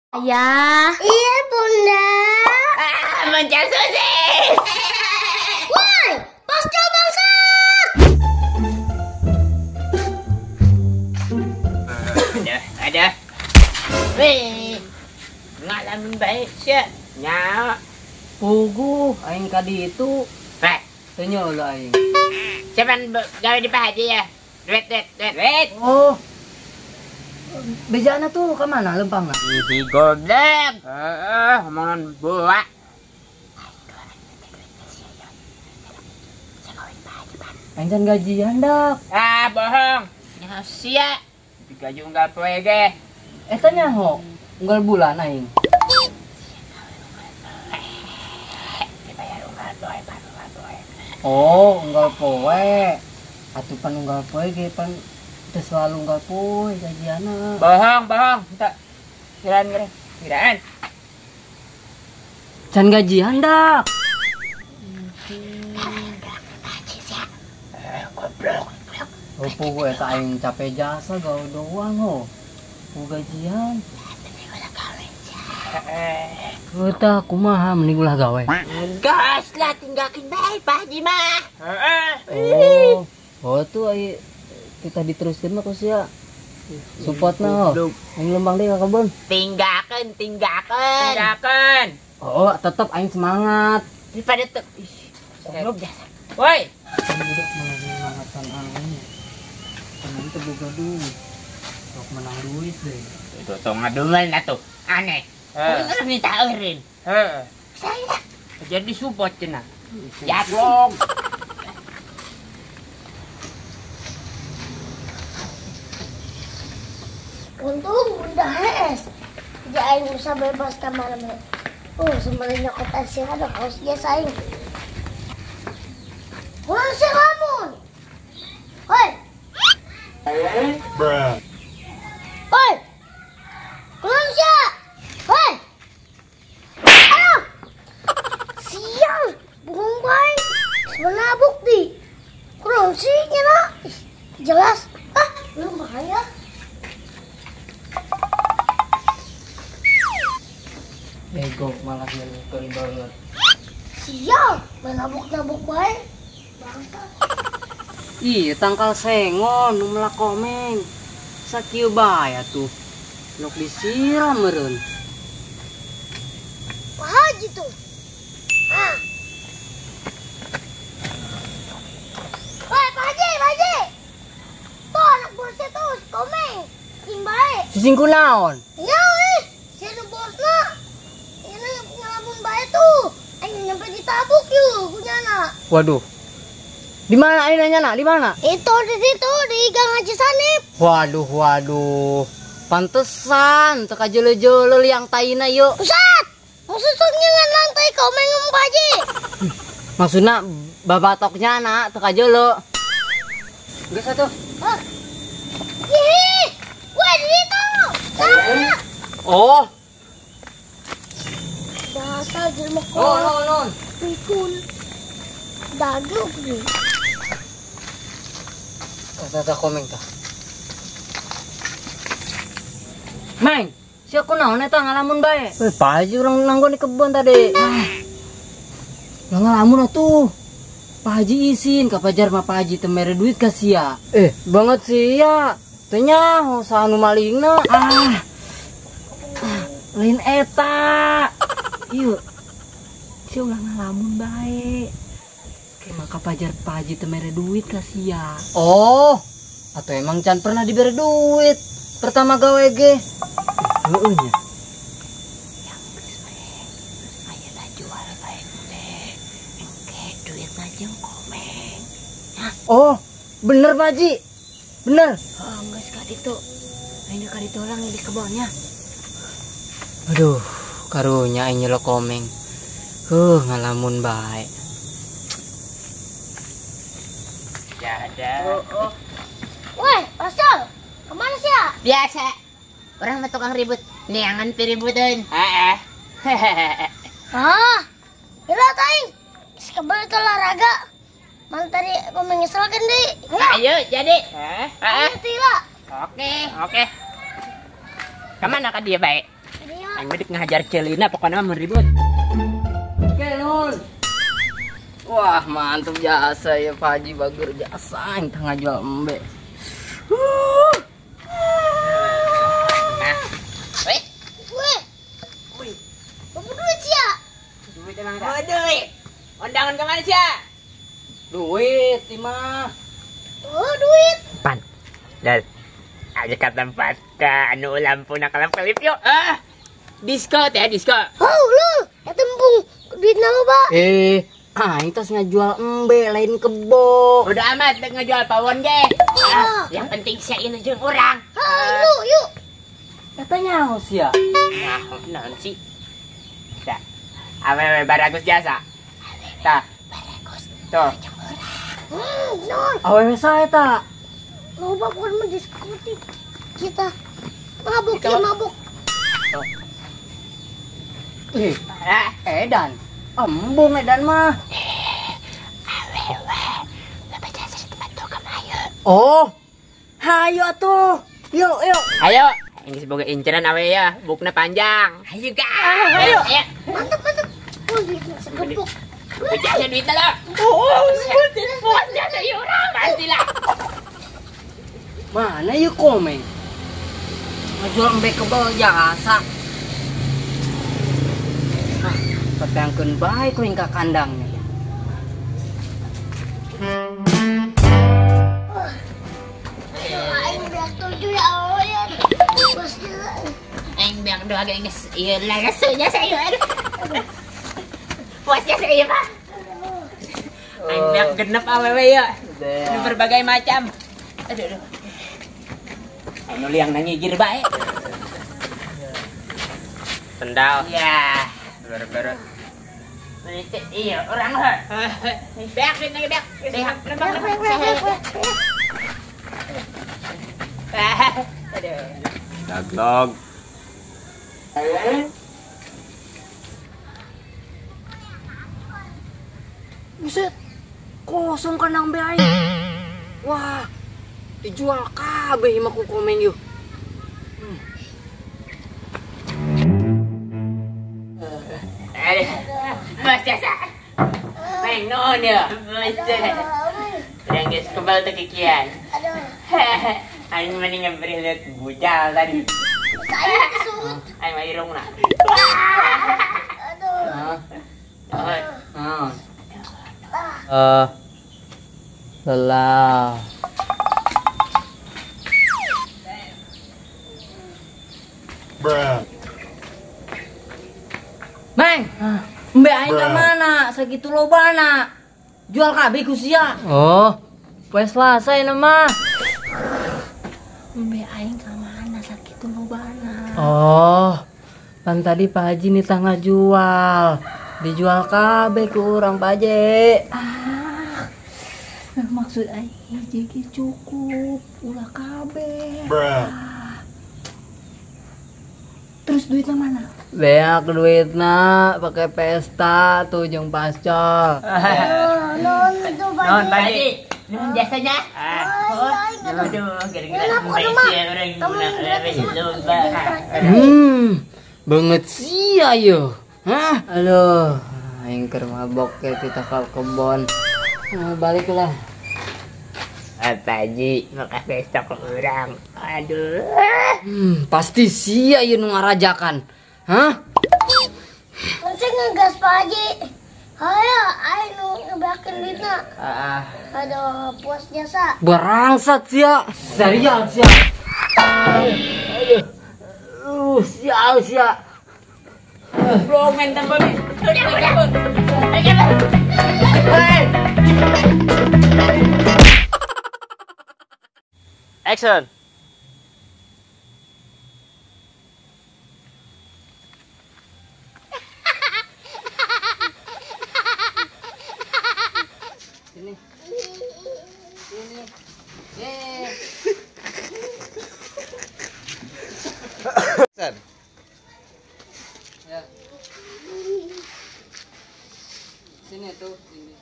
Ayah. Iya, Bunda. Ah, mencari sosis. Woi, pasca bangsa. Ada. Wih, ngalamin baik sih. Nyawa. Puguh, aing kadi itu. Pak, teu nyola aing. Siapa gawe di Pak Haji ya? Duit. Oh. Bejana tuh ke mana lempangna? Ih, goblok. Heeh, omongan buah. Aing can gajian dak. Ah, bohong. Nyaho sia. Digaji unggal poe ge. Eta nyaho unggal bulan aing. Dibayar unggal poe, pan unggal poe. Oh, unggal poe. Atuh pan unggal poe ge pan teu selalu unggal poe gajianna. Bohong. Minta kiraan. Can gajian dak. Goblok. Oh, pugu eta aing capek jasa gawe doang ho. Pugu gajian. Eta kumaha mending ulah gawe. Gas lah tinggalkeun bae Pak Haji mah. Heeh. Oh tuh ai kita diteruskeun mah ku sia. Supportna ho. Aing lembang deui ka kebon. Tinggalkeun. Oh, tetep aing semangat. Daripada teu. Ih, goblok jasa. Woi. Budak menangatan aing. Tenang teu boga duit. Sok menang duit deh. Itu tong ngaduman atuh. Aneh. Heeh. Minta eureun. Heeh. Saya jadi support cenah. Jablong. Untung Bunda HS. Jadi aing bisa bebas ke mana-mana. Sebenarnya kota sih ada harus biasa aing. Kurang sih kamu. Hoi. Bruh. Hoi. Kurang sih. Hoi. Aduh. Sial, bungung baik. Sebenarnya bukti. Kurang sih nyana. Jelas. Ah, belum bahaya. Ego malah nyelukeun banget. Sial, menabuk-nabuk bae. Bangsa. Ih, tangkal sengon nu melak komeng. Sakieu bae atuh. Nok disiram meureun. Pak Haji tuh. Ah. Woi, Pak Haji. Tuh anak bosnya tuh si komeng. Cing bae. Cicing kunaon? Ya eh, si nu bosna. Ini ngelamun bae tuh. Aing nyampe ditabuk yuk kunyana. Waduh. Di mana aing nanya nak? Di mana? Itu di situ di Gang Haji Sanip. Waduh. Pantesan teu kajeuleu-jeuleu liang taina yeuh. Pusat. Maksudnya ngan lantai komeng ngomong Pak Haji. Maksudna babatoknya nak teu kajeuleu. Geus atuh. Hah. Ih. Wah, di situ. Salah. Oh. Dasar jelema kolot. Non. Pikun. Dagu ge. Tata komeng tah. Meng, sia kunaon eta ngalamun bae? Pak Haji urang nanggon di kebun tadi. Ah. Lah ngalamun atuh. Pak Haji isin ka pajar mah Pak Haji teu mere duit ka sia. Banget sia. Teu nyaho saha nu malingna. Ah. Lain eta. Ieu. Sia ulah ngalamun bae. Maka pajar Pak Haji teu mere duit ka sia. Oh, atau emang can pernah diberi duit pertama gawe ge. Heueuh nya. Yang geus bae. Ayeuna jual bae teh. Engke duitna jeung komeng. Hah? Oh, bener Pak Haji. Bener. Oh, geus ka ditu. Ayeuna ka ditu urang di kebonnya. Aduh, karunya aing nyelok komeng. Ngalamun bae. Ada. Oh. Woi, Pascal, kemana sih ya? Biasa. Orang mah tukang ribut, neangan piributan. Heeh. Ah, gila taing. Sekebel itu olahraga. Mana tadi komeng nyeselkan deh. Ayo, jadi. Ayo, tila. Oke. Kemana ka dia baik? Dia. Aing mah dek ngahajar celina pokona mah mun ribut. Oke, Nun. Wah, mantap jasa ya Pak Haji, bagus jasa aing teh ngajual embe. Nah. Weh. Weh. Wih. Berapa duit sia? Duit emang ada. Oh, duit. Undangan ke mana sia? Duit, imah. Oh, duit. Pan. Dal. Aja ke tempat ke anu lampu nak kelap-kelip yuk. Ah. Disko teh, disko. Oh, lu, eta embung duitna loba. Aing tos ngajual embe lain kebo. Udah amat dek ngajual pawon ge. Ah, yang penting sia ieu jeung urang. Ah, yuk, yuk. Eta nyaho sia. Nyaho naon sih? Tah. Awewe baragus jasa. Tah. Baragus. Tuh. Non. Awewe saha eta? Loba bukan mah diskotik. Kita mabuk ya mabuk. Tuh. Edan. Embung edan mah. Awewe, bapak jasa di tempat dugem ayo. Oh, hayo atuh. Yuk, yuk. Ayo. Ini semoga inceran awe ya, bukna panjang. Ayo guys. Ayo. Mantap, mantap. Oh, duitnya segepuk. Jasa duitnya lo. Oh, puas jasa yuk orang pastilah. Mana yuk komeng? Ngajual embe kebal jasa. Petangkeun bae ku ka kandangnya. Aing beak tujuh ya Allah ya. Bos Aing beak doa ge geus ieu langsungnya saya aduh. Puas ya saya Pak. Aing beak genep awewe ya. Berbagai macam. Aduh aduh. Anu liang nangigir bae. Sendal. Ya. Baru-baru. Iya, orang lah. Beak, beak, beak. Beak, beak, aduh. Daglog. Buset, kosong kandang be aing. Wah, dijual kabeh mah ku komen yeuh. Mas jasa. Main non ya. Mas. Udah geus kebal teh kikian. Aduh. Aing mending ngeberi lihat bujal tadi. Saya kesurut. Aing mah irungna. Aduh. Lelah. Bruh. Meng, embe aing ka mana? Sakitu lobana. Jual kabeh ku sia. Oh, poe Selasa ieu mah. Embe aing ka mana sakitu lobana? Oh, pan tadi Pak Haji nitah ngajual. Dijual kabeh ku urang Pak Haji. Ah. Maksud aing hiji ge cukup, ulah kabeh. Bruh. Terus duitnya mana? Beak duitna pakai pesta tuh jeung pascol. Non itu Non Pak Haji. Non jasanya. Aduh, gara-gara orang guna. Banget sia yo. Hah? Aduh, aing keur mabok ke ti kebon. Baliklah. Pak Haji, maka pesta ke orang. Aduh. Pasti sia ieu nu ngarajakan. Hah? Langsung ngegas Pak Haji. Hayo, aing nu ngebakeun duitna. Aduh, puas jasa. Berangsat sia. Serial sia. Aduh. Sial sia. Bro, main tambah nih. Udah, udah. Hei. Action. Sini. Sini. Yeay. Action. Ya. Sini tuh, sini.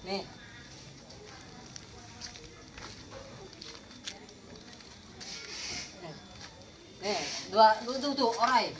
Nih. Nih, Dua tuh orai.